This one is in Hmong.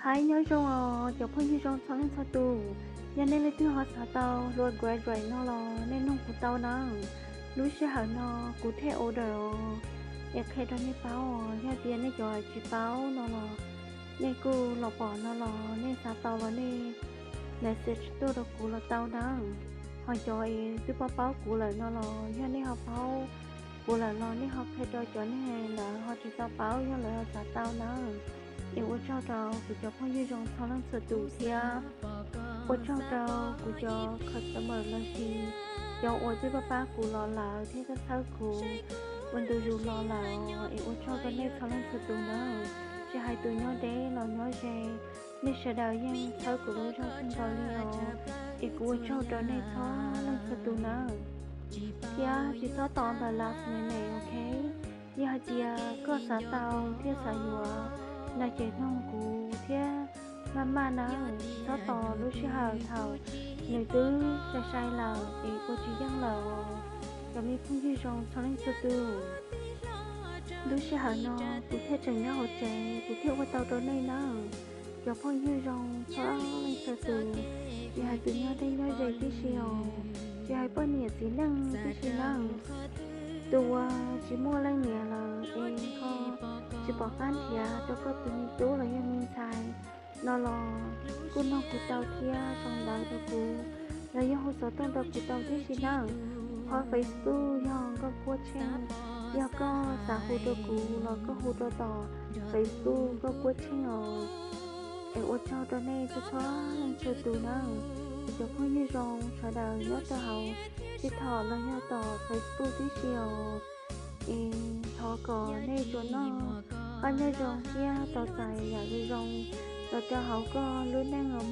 Hais nyob zoo os cov phooj ywg zoo txhua leej txhua tus. Yog nej leej twg ho xav tau hlua graduate no los nej noog kuv tau nawb. Lub sij hawm no kuv thiaj order os, es qhia rau nej paub os. Yog tias nej cov tsis paub no los nej kuj los pom no los nej xav tau los nej message tuaj rau kuv los tau nawb. Ho cov es twb paub paub kuv lawm no los yog nej ho paub kuv lawm los nej ho qhia rau cov neeg lawv ho tsis tau paub yog lawv ho xav tau nawb. Es ua tsaug rau kuv cov phooj ywg zoo txhua leej txhua tus thiab ua tsaug rau kuv cov customer los sis cov uas twb pab pab kuv los lawm thiab txhawb txhawb kuv ua ntu zus los lawm. Es ua tsaug rau nej txhua leej txhua tus nawb, tsis hais tus nyob deb los nyob ze, nej sawv daws yeej txhawb kuv lub zog kawg nkaus li os. Es kuv ua tsaug rau nej txhua leej txhua tus nawb. Thiab tsis txhob tos ntawm last minute, ok? Yog hais tias koj xav tau thiab xav yuav no ces noog kuv thiab maj maj nawb, tsis txhob tos lub sij hawm thaum nws twb sai sai lawm es ua tsis yeej lawm os cov me phooj ywg zoo txhua leej txhua tus. Lub sij hawb no kuv thiaj tseem nyob hauv tsev, kuv thiaj ua tau rau nej nawb. Cov phooj ywg zoo txhua leej txhua tus, tsis hais tus nyob deb nyob ze tib si os, tsis hais poj niam txiv neej tib si nawb. Tus uas tsis muaj leej niam lawm es ho tsis pom qab nrhiav rau koj tus me tub los yog me ntxhais no los kuj noog kuv tau thiab sau ntawv rau kuv los yog hu xov tooj rau kuv tau tib si nawb. Qhov Facebook yog Nkauj Kuab Tsheej, yog koj xav hu rau kuv los koj hu rau tom Facebook Nkauj Kuab Tsheej os. Es ua tsaug rau nej txhua txhua leej txhua tus nawb, kuv cov phooj ywg zoo sawv daws nyob rau hauv TikTok los yog tom Facebook tib si os. Es thov kom nej tsuas noj qab nyob zoo thiab tau txais yam zoo zoo los rau hauv koj lub neej os.